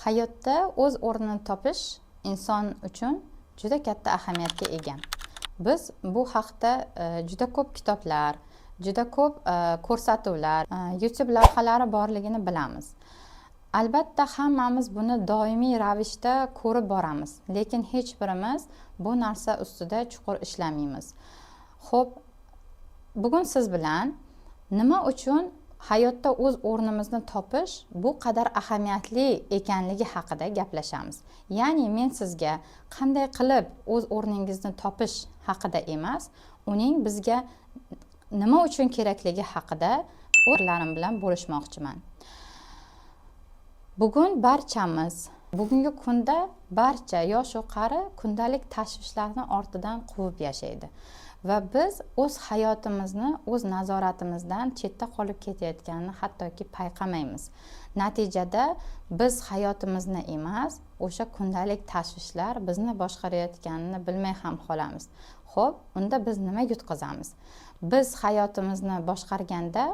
Hayotda o'z o'rnini topish inson uchun juda katta ahamiyatga ega. Biz bu haqda juda ko'p kitoblar, juda ko'p ko'rsatuvlar, YouTube lavhalari borligini bilamiz. Albatta, hammamiz buni doimiy ravishda ko'rib boramiz, lekin hech birimiz bu narsa ustida chuqur ishlamaymiz. Xo'p, bugun siz bilan nima uchun hayotda o'z o'rnimizni topish bu qadar ahamiyatli ekanligi haqida gaplashamiz. Ya'ni men sizga qanday qilib o'z o'rningizni topish haqida emas, uning bizga nima uchun kerakligi haqida o'ylarim bilan bo'lishmoqchiman. Bugun barchamiz, bugungi kunda barcha yoshu qari kundalik tashvishlarni ortidan quvib yashaydi va biz o'z hayotimizni o'z nazoratimizdan chetda qolib ketayotganini hattoki payqamaymiz. Natijada biz hayotimizni emas, o'sha kundalik tashvishlar bizni boshqarayotganini bilmay ham qolamiz. Xo'p, unda biz nima yutqazamiz? Biz hayotimizni boshqarganda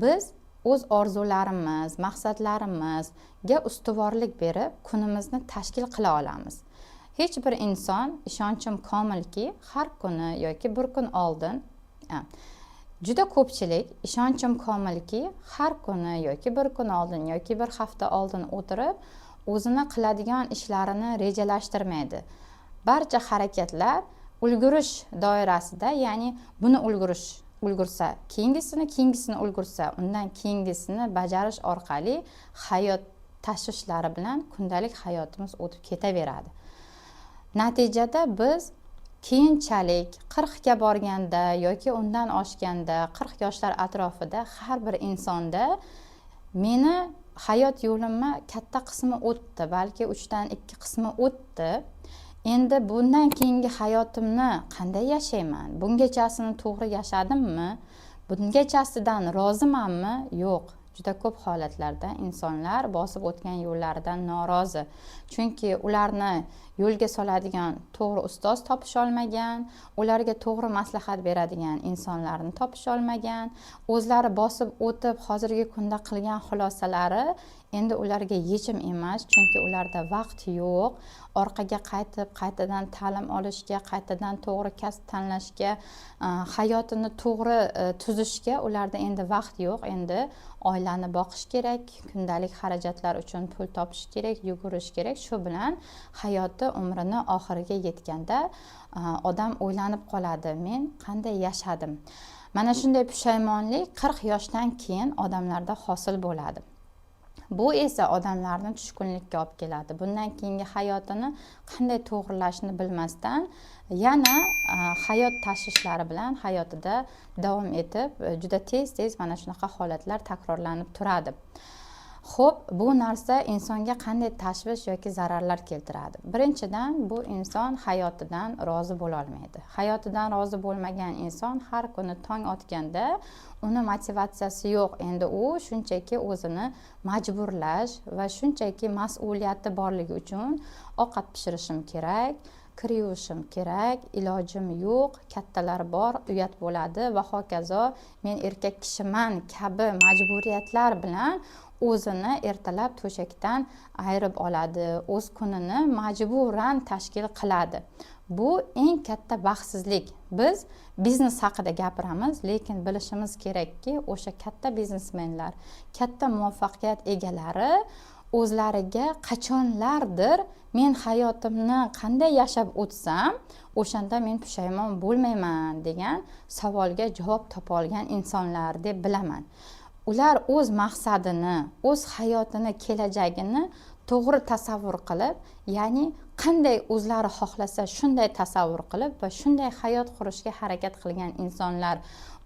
biz o'z orzularimiz, maqsadlarimizga ustuvorlik berib, kunimizni tashkil qila olamiz. Hech bir inson, ishonchim komilki, har kuni yoki bir kun oldin, juda ko'pchilik, ishonchim komilki, har kuni yoki bir kun oldin yoki bir hafta oldin o'tirib o'zini qiladigan ishlarini rejalashtirmaydi. Barcha harakatlar ulgurish doirasida, ya'ni buni ulgurish, ulgursa keyingisini, keyingisini ulgursa undan keyingisini bajarish orqali hayot tashvishlari bilan kundalik hayotimiz o'tib ketaveradi. Natijada biz keyinchalik 40ga borganda yoki undan oshganda, 40 yoshlar atrofida har bir insonda meni hayot yo'limni katta qismi o'tdi, balki 2/3 qismi o'tdi, endi bundan keyingi hayotimni qanday yashayman, bungachasini to'g'ri yashadimmi, bungachasidan rozimanmi, yo'q. Juda ko'p holatlarda insonlar bosib o'tgan yo'llaridan norozi, chunki ularni yo'lga soladigan to'g'ri ustoz topisholmagan, ularga to'g'ri maslahat beradigan insonlarni topisholmagan. O'zlari bosib o'tib, hozirgi kunda qilgan xulosalari endi ularga yechim emas, chunki ularda vaqt yo'q orqaga qaytib, qaytadan ta'lim olishga, qaytadan to'g'ri kasb tanlashga, hayotini to'g'ri tuzishga ularda endi vaqt yo'q. Endi oilani boqish kerak, kundalik xarajatlar uchun pul topish kerak, yugurish kerak. Shu bilan hayoti umrini oxiriga yetganda odam o'ylanib qoladi: men qanday yashadim? Mana shunday pushaymonlik 40 yoshdan keyin odamlarda hosil bo'ladi. Bu esa odamlarni tushkunlikka olib keladi. Bundan keyingi hayotini qanday to'g'irlashni bilmasdan yana hayot tashvishlari bilan hayotida davom etib, juda tez tez mana shunaqa holatlar takrorlanib turadi. Xo'p, bu narsa insonga qanday tashvish yoki zararlar keltiradi? Birinchidan, bu inson hayotidan rozi bo'lolmaydi. Hayotidan rozi bo'lmagan inson har kuni tong otganda uni motivatsiyasi yo'q. Endi u shunchaki o'zini majburlash va shunchaki mas'uliyati borligi uchun ovqat pishirishim kerak, kir yuvishim kerak, ilojim yo'q, kattalar bor, uyat bo'ladi va hokazo, men erkak kishiman kabi majburiyatlar bilan o'zini ertalab to'shakdan ayirib oladi, o'z kunini majburan tashkil qiladi. Bu eng katta baxtsizlik. Biz biznes haqida gapiramiz, lekin bilishimiz kerakki, o'sha katta biznesmenlar, katta muvaffaqiyat egalari o'zlariga qachonlardir men hayotimni qanday yashab o'tsam, o'shanda men pushaymon bo'lmayman degan savolga javob topa olgan insonlar deb bilaman. Ular o'z maqsadini, o'z hayotini, kelajagini to'g'ri tasavvur qilib, ya'ni qanday o'zlari xohlasa shunday tasavvur qilib va shunday hayot qurishga harakat qilgan insonlar.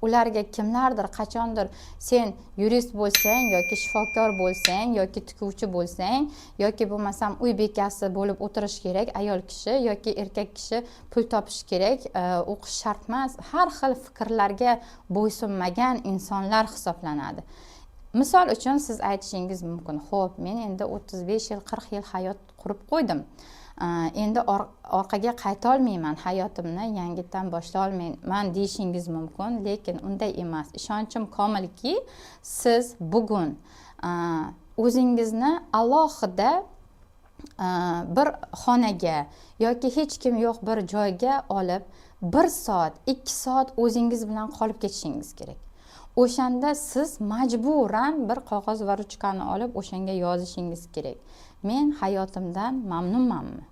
Ularga kimlardir qachondir sen yurist bo'lsang yoki shifokor bo'lsang yoki tikuvchi bo'lsang yoki bo'lmasam uy bekasi bo'lib o'tirish kerak ayol kishi yoki erkak kishi pul topish kerak, o'qish shart emas, har xil fikrlarga bo'ysunmagan insonlar hisoblanadi. Misol uchun, siz aytishingiz mumkin: ho'p, men endi 35 yil, 40 yil hayot qurib qo'ydim, endi orqaga qaytolmayman, hayotimni yangitdan boshlolmayman, deyishingiz mumkin. Lekin unday emas. Ishonchim komilki, siz bugun O'zingizni alohida bir xonaga yoki hech kim yo'q bir joyga olib, 1 soat, 2 soat o'zingiz bilan qolib ketishingiz kerak. O'shanda siz majburan bir qog'oz va ruchkani olib, o'shanga yozishingiz kerak: men hayotimdan mamnunmanmi?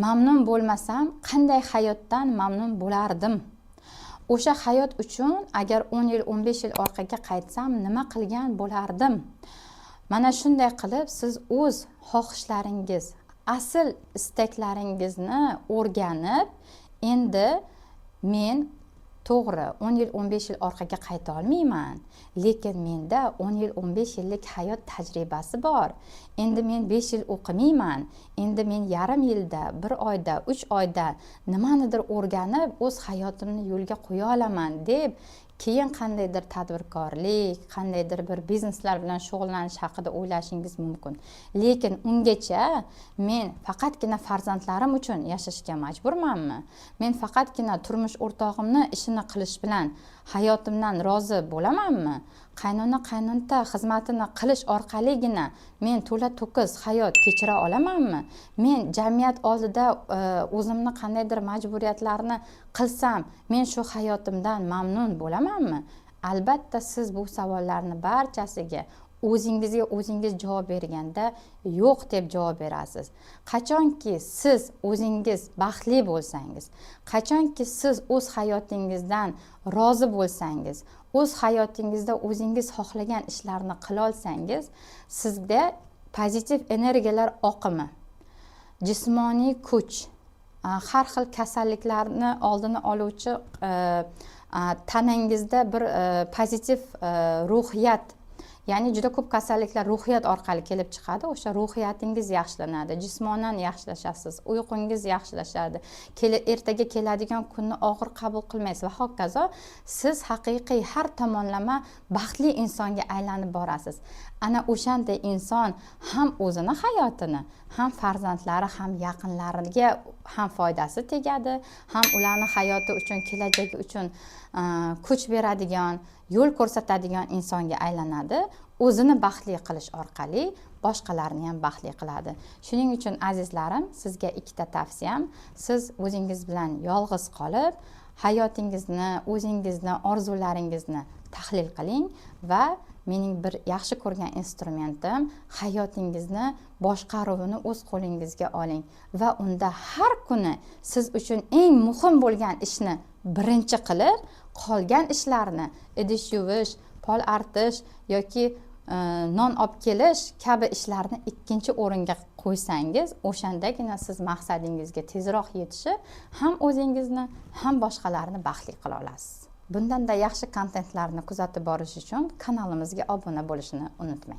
Mamnun bo'lmasam, qanday hayotdan mamnun bo'lardim? O'sha hayot uchun agar 10 yil, 15 yil orqaga qaytsam, nima qilgan bo'lardim? Mana shunday qilib siz o'z xohishlaringiz, asl istaklaringizni o'rganib, endi men to'g'ri 10 yil, 15 yil orqaga qayta olmayman, lekin menda 10 yil, 15 yillik hayot tajribasi bor. Endi men 5 yil o'qimayman, endi men yarim yilda, bir oyda, 3 oyda nimanidir o'rganib, o'z hayotimni yo'lga qo'ya olaman deb, keyin qandaydir tadbirkorlik, qandaydir bir bizneslar bilan shug'ullanish haqida o'ylashingiz mumkin. Lekin ungacha men faqatgina farzandlarim uchun yashashga majburmanmi? Men faqatgina turmush o'rtog'imni ishini qilish bilan hayotimdan rozi bo'lamanmi? Qaynona, qaynota xizmatini qilish orqaligina men to'la to'kis hayot kechira olamanmi? Men jamiyat oldida o'zimni qandaydir majburiyatlarni qilsam, men shu hayotimdan mamnun bo'lamanmi? Albatta, siz bu savollarni barchasiga o'zingizga o'zingiz javob berganda yo'q deb javob berasiz. Qachonki siz o'zingiz baxtli bo'lsangiz, qachonki siz o'z hayotingizdan rozi bo'lsangiz, o'z hayotingizda o'zingiz xohlagan ishlarni qilolsangiz, sizda pozitiv energiyalar oqimi, jismoniy kuch, har xil kasalliklarni oldini oluvchi tanangizda bir pozitiv ruhiyat, ya'ni juda ko'p kasalliklar ruhiyat orqali kelib chiqadi, o'sha ruhiyatingiz yaxshilanadi, jismonan yaxshilashasiz, uyqungiz yaxshilashadi, ertaga keladigan kunni og'ir qabul qilmaysiz va hokazo. Siz haqiqiy har tomonlama baxtli insonga aylanib borasiz. Ana o'shanda inson ham o'zini hayotini, ham farzandlari, ham yaqinlariga ham foydasi tegadi, ham ularni hayoti uchun, kelajagi uchun kuch beradigan, yo'l ko'rsatadigan insonga aylanadi. O'zini baxtli qilish orqali boshqalarni ham baxtli qiladi. Shuning uchun, azizlarim, sizga ikkita tavsiyam: siz o'zingiz bilan yolg'iz qolib, hayotingizni, o'zingizni orzularingizni tahlil qiling va mening bir yaxshi ko'rgan instrumentim, hayotingizni boshqaruvini o'z qo'lingizga oling va unda har kuni siz uchun eng muhim bo'lgan ishni birinchi qilib, qolgan ishlarni, idish yuvish, pol artish yoki non olib kelish kabi ishlarni ikkinchi o'ringa qo'ysangiz, o'shandagina siz maqsadingizga tezroq yetishib, ham o'zingizni, ham boshqalarni baxtli qila olasiz. Bundanda yaxshi kontentlarni kuzatib borish uchun kanalimizga obuna bo'lishni unutmang.